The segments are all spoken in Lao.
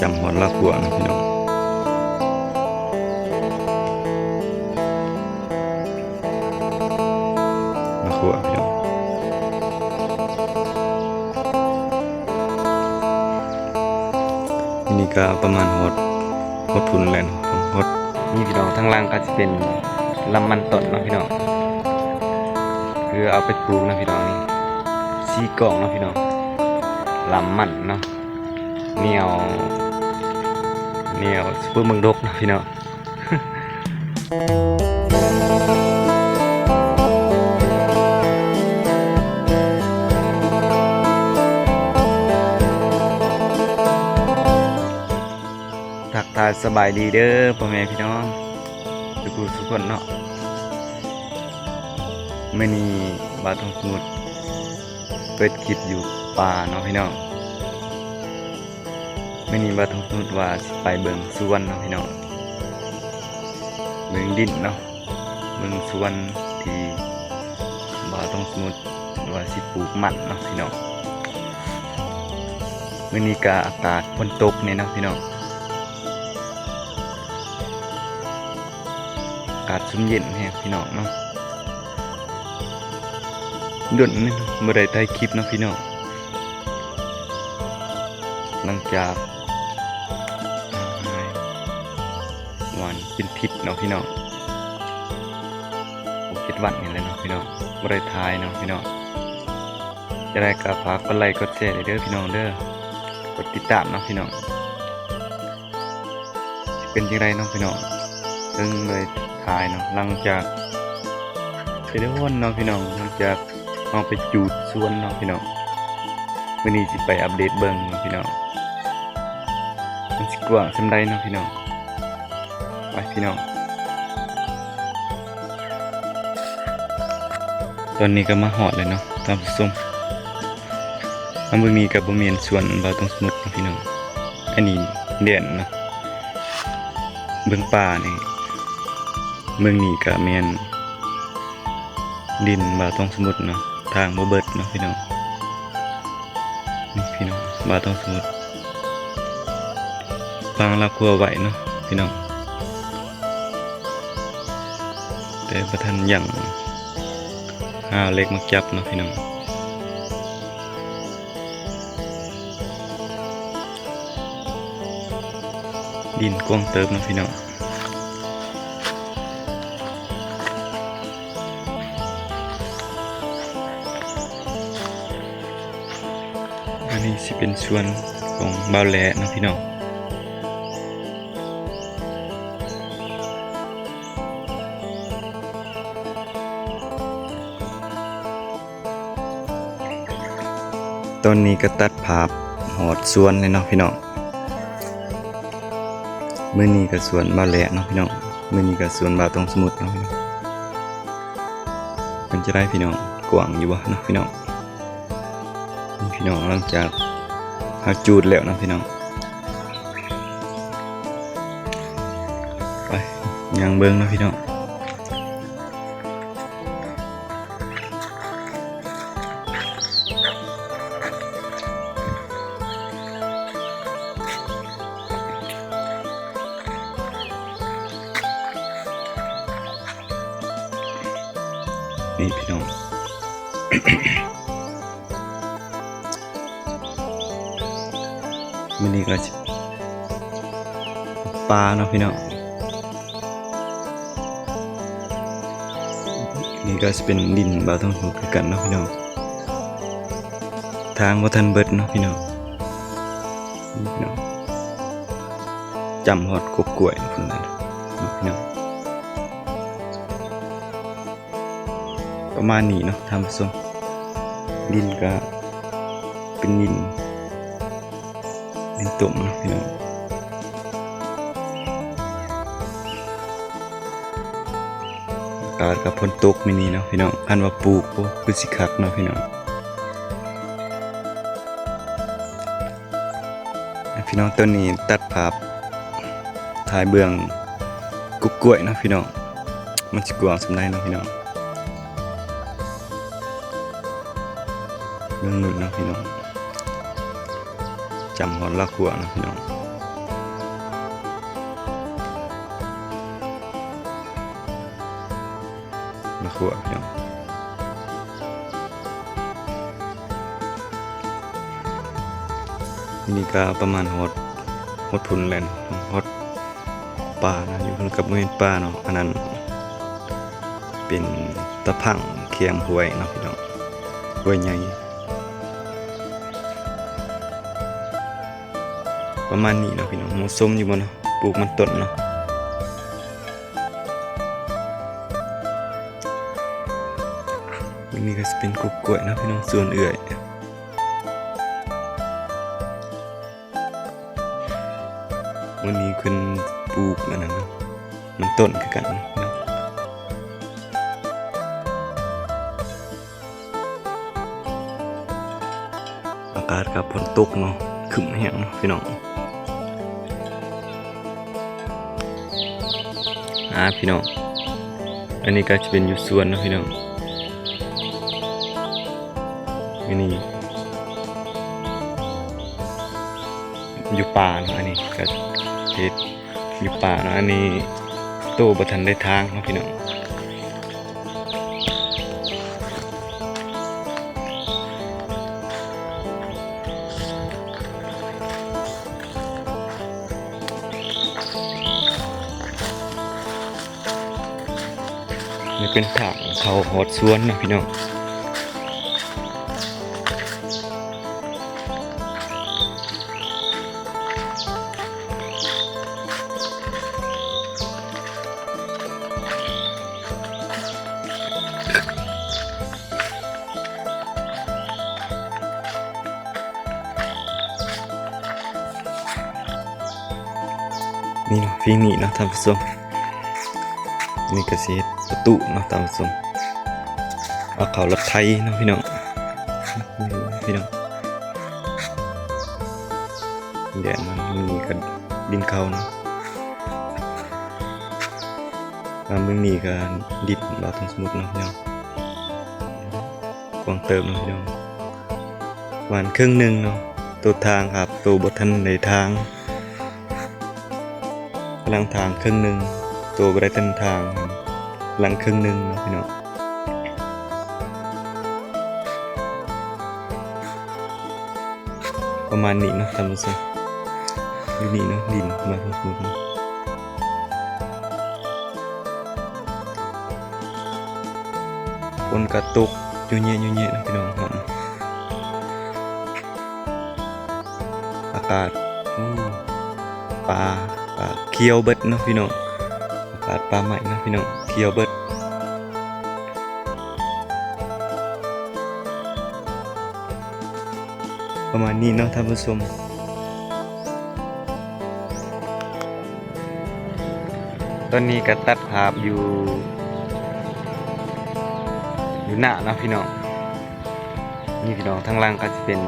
ຈຳຮອດລາວຄົວເນາະພີ່ນ້ອງ ລາວຄົວພີ່ນ້ອງ. ນີ້ກະປະມານຮອດ ຮອດພຸ້ນແລ້ວເນາະ ຮອດ ນີ້ພີ່ນ້ອງ ທາງຫຼັງກະຊິເປັນລຳມັນຕົ້ນເນາະພີ່ນ້ອງ ຄືເອົາໄປປູກເນາະພີ່ນ້ອງ. ນີ້ສີ່ກ້ອງເນາະພີ່ນ້ອງ ລຳມັນເນາະ ແນວ ແນວຊຸບເປີເມືອງດົກເນາະພີ່ນ້ອງ. ທັກທາຍສະບາຍດີເດີພໍ່ແມ່ພີ່ນ້ອງທຸກຜູ້ທຸກຄົນເນາະ. ມື້ນີ້ບ່າວທອງສະໝຸດເປີດຄລິບຢູ່ປ່າເນາະພີ່ນ້ອງ. ມື້ນີ້ບ່າວທອງສະໝຸດວ່າຊິໄປເບິ່ງສວນເນາະພີ່ນ້ອງ ເບິ່ງດິນເນາະ ເບິ່ງສວນທີ່ບ່າວທອງສະໝຸດວ່າຊິປູກມັນເນາະພີ່ນ້ອງ. ມື້ນີ້ກະອາກາດຝົນຕົກແດ່ເນາະພີ່ນ້ອງ ອາກາດຊຸ່ມເຢັນແຮງພີ່ນ້ອງເນາະ. ດົນແລ້ວບໍ່ໄດ້ຖ່າຍຄລິບເນາະພີ່ນ້ອງ ຫຼັງຈາກຫາຍ ຫວ່ານເປັນພິດເນາະພີ່ນ້ອງ ຫົກເຈັດວັນນີ້ແຫຼະເນາະພີ່ນ້ອງ ບໍ່ໄດ້ຖ່າຍເນາະພີ່ນ້ອງ. ຈັ່ງໃດກະຝາກກົດໄລ້ກົດແຊເດີພີ່ນ້ອງເດີ ກົດຕິດຕາມເນາະພີ່ນ້ອງ. ຊິເປັນຈັ່ງໃດເນາະພີ່ນ້ອງ ເຊິ່ງບໍ່ໄດ້ຖ່າຍເນາະ ຫຼັງຈາກ ໄປດົນເນາະພີ່ນ້ອງ ຫຼັງຈາກເຮົາໄປຈູດສວນເນາະພີ່ນ້ອງ. ມື້ນີ້ຊິໄປອັບເດດເບິ່ງເນາະພີ່ນ້ອງ ມັນຊິກວ້າງສ່ຳໃດເນາະພີ່ນ້ອງ. ໄປພີ່ນ້ອງ ຕອນນີ້ກະມາຮອດແລ້ວເນາະທ່ານຜູ້ຊົມ. ອັນເບິ່ງນີ້ກະບໍ່ແມ່ນສວນບ່າວທອງສະໝຸດເນາະພີ່ນ້ອງ ອັນນີ້ແດນເນາະ. ເບິ່ງປ່ານີ້ ເບິ່ງນີ້ກະແມ່ນດິນບ່າວທອງສະໝຸດເນາະ ທາງບໍ່ເບິດເນາະພີ່ນ້ອງ. ນີ້ພີ່ນ້ອງ ບ່າວທອງສະໝຸດຝັງລາວຄົວໄວ້ເນາະພີ່ນ້ອງ ແຕ່ບໍ່ທັນຍັງຫາເຫຼັກມາຈັບເນາະພີ່ນ້ອງ. ດິນກວ້າງເຕີບເນາະພີ່ນ້ອງ. ອັນນີ້ຊິເປັນສວນຂອງບ່າວແຫຼະເນາະພີ່ນ້ອງ. ຕອນນີ້ກະຕັດພາບຮອດສວນແລ້ວເນາະພີ່ນ້ອງ. ມື້ນີ້ກະສວນບ່າວແຫຼະເນາະພີ່ນ້ອງ ມື້ນີ້ກະສວນບ່າວທອງສະໝຸດເນາະພີ່ນ້ອງ. ເປັນຈັ່ງໃດພີ່ນ້ອງ ກວ້າງຢູ່ບໍ່ເນາະພີ່ນ້ອງ. ນີ້ພີ່ນ້ອງ ຫຼັງຈາກເຮົາຈູດແລ້ວເນາະພີ່ນ້ອງ. ໄປ ຍ່າງເບິ່ງເນາະພີ່ນ້ອງ. ນີ້ພີ່ນ້ອງ ມື້ນີ້ກະຊິ ປາເນາະພີ່ນ້ອງ. ນີ້ກະຊິເປັນດິນບ່າວທອງສະໝຸດຄືກັນເນາະພີ່ນ້ອງ. ທາງບໍ່ທັນເບິດເນາະພີ່ນ້ອງ. ນີ້ພີ່ນ້ອງ ຈຳຮອດກົກກ້ວຍພຸ້ນແຫຼະເນາະພີ່ນ້ອງ. ປະມານນີ້ເນາະທ່ານຜູ້ຊົມ. ດິນກະເປັນດິນ ດິນຕົມເນາະພີ່ນ້ອງ. ອາກາດກະຝົນຕົກມື້ນີ້ເນາະພີ່ນ້ອງ. ຄັນວ່າປູກ ໂອ້ ຄືຊິຄັກເນາະພີ່ນ້ອງ. ພີ່ນ້ອງ ຕອນນີ້ຕັດພາບຖ່າຍເບື້ອງກົກກ້ວຍເນາະພີ່ນ້ອງ. ມັນຊິກວ້າງສ່ຳໃດເນາະພີ່ນ້ອງ. ເບິ່ງເນາະພີ່ນ້ອງ. ຈຳຮອດລາວຂົ້ວເນາະພີ່ນ້ອງ ລາວຂົ້ວພີ່ນ້ອງ. ນີ້ກະປະມານຮອດ ຮອດພຸ້ນແລ້ວ ຮອດປ່ານະ ຢູ່ພຸ້ນກະບໍ່ແມ່ນປ່າເນາະ ອັນນັ້ນເປັນຕາພັງແຄມຫ້ວຍເນາະພີ່ນ້ອງ ຫ້ວຍໃຫຍ່. ປະມານນີ້ເນາະພີ່ນ້ອງ ເໝາະສົມຢູ່ບໍ່ເນາະ ປູກມັນຕົ້ນເນາະ. ອັນນີ້ກະຊິເປັນກົກກ້ວຍເນາະພີ່ນ້ອງ ສວນເອື້ອຍ ວັນນີ້ເພິ່ນປູກອັນນັ້ນເນາະ ມັນຕົ້ນຄືກັນເນາະ. ອາກາດກະຝົນຕົກເນາະ ຄຶ້ມແຮງເນາະພີ່ນ້ອງ. ອ່າ ພີ່ນ້ອງ ອັນນີ້ກະຈະເປັນຢູ່ສວນເນາະພີ່ນ້ອງ ອັນນີ້ຢູ່ປ່າເນາະ ອັນນີ້ກະເຮັດ ຢູ່ປ່າເນາະ ອັນນີ້ໂຕບໍ່ທັນໄດ້ຖາງເນາະພີ່ນ້ອງ. ນີ້ເປັນທາງເຂົ້າຮອດສວນເນາະພີ່ນ້ອງ. ນີ້ເນາະ ຝີງນີ້ເນາະທ່ານຜູ້ຊົມ ນີ້ກະຊິເຮັດປະຕູເນາະທ່ານຜູ້ຊົມ ເອົາເຂົ້າລົດໄຖເນາະພີ່ນ້ອງ ພີ່ນ້ອງ ແດດມັນມີກະດິນເຂົ້າເນາະ ອ່າ ເບິ່ງນີ້ກະດິນລາວທັງໝົດເນາະພີ່ນ້ອງ ກວ້າງເຕີບເນາະພີ່ນ້ອງ ປະມານເຄິ່ງໜຶ່ງເນາະ ໂຕທາງຄັບ ໂຕບໍ່ທັນໄດ້ຖາງ ກຳລັງຖາງເຄິ່ງໜຶ່ງ ໂຕບໍ່ໄດ້ທັນຖາງ ກຳລັງເຄິ່ງໜຶ່ງເນາະພີ່ນ້ອງ. ປະມານນີ້ເນາະທ່ານຜູ້ຊົມ ຢູ່ນີ້ເນາະ ດິນມາທັງໝົດ ຝົນກະຕົກຢູ່ແຍະຢູ່ແຍະເນາະພີ່ນ້ອງ ອາກາດ ໂອ້ ປ່າ ປ່າຂຽວເບິດເນາະພີ່ນ້ອງ ອາກາດປ່າໄມ້ເນາະພີ່ນ້ອງ ຂຽວເບິດ. ປະມານນີ້ເນາະທ່ານຜູ້ຊົມ ຕອນນີ້ກະຕັດພາບຢູ່ ຢູ່ນາເນາະພີ່ນ້ອງ ນີ້ພີ່ນ້ອງ ທາງຫຼັງກະຊິເປັນ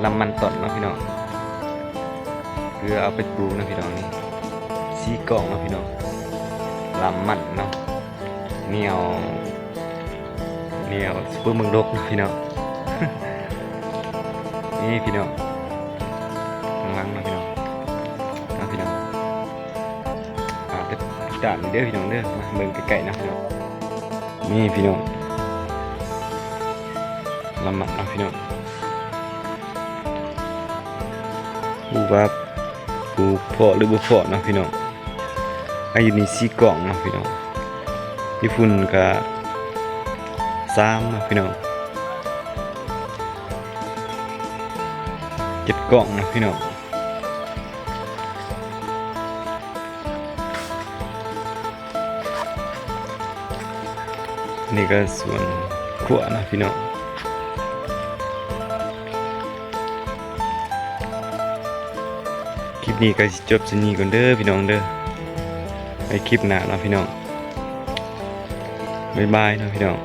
ລຳມັນຕົ້ນເນາະພີ່ນ້ອງ ເພື່ອເອົາໄປປູກເນາະພີ່ນ້ອງ ນີ້ສີ່ກ້ອງເນາະພີ່ນ້ອງ ລຳມັນເນາະ ແນວ ແນວຊຸບເປີເມືອງດົກເນາະພີ່ນ້ອງ ນີ້ພີ່ນ້ອງ ທາງຫຼັງເນາະພີ່ນ້ອງ ເນາະພີ່ນ້ອງ ອ່າ ຕິດຕາມເດີພີ່ນ້ອງເດີ ມາເບິ່ງໃກ້ໆເນາະພີ່ນ້ອງ ນີ້ພີ່ນ້ອງ ລຳມັນເນາະພີ່ນ້ອງ ຮູ້ວ່າປູກພໍ້ຫຼືບໍ່ພໍ້ເນາະພີ່ນ້ອງ ອາ ຢູ່ນີ້ສີ່ກ້ອງເນາະພີ່ນ້ອງ ຢູ່ພຸ້ນກະສາມເນາະພີ່ນ້ອງ ເຈັດກ້ອງເນາະພີ່ນ້ອງ. ນີ້ກະສວນຂົ້ວເນາະພີ່ນ້ອງ ຄລິບນີ້ກະຊິຈົບສ່ຳນີ້ກ່ອນເດີພີ່ນ້ອງເດີ ໄວ້ຄລິບໜ້າເນາະພີ່ນ້ອງ ບາຍບາຍເນາະພີ່ນ້ອງ.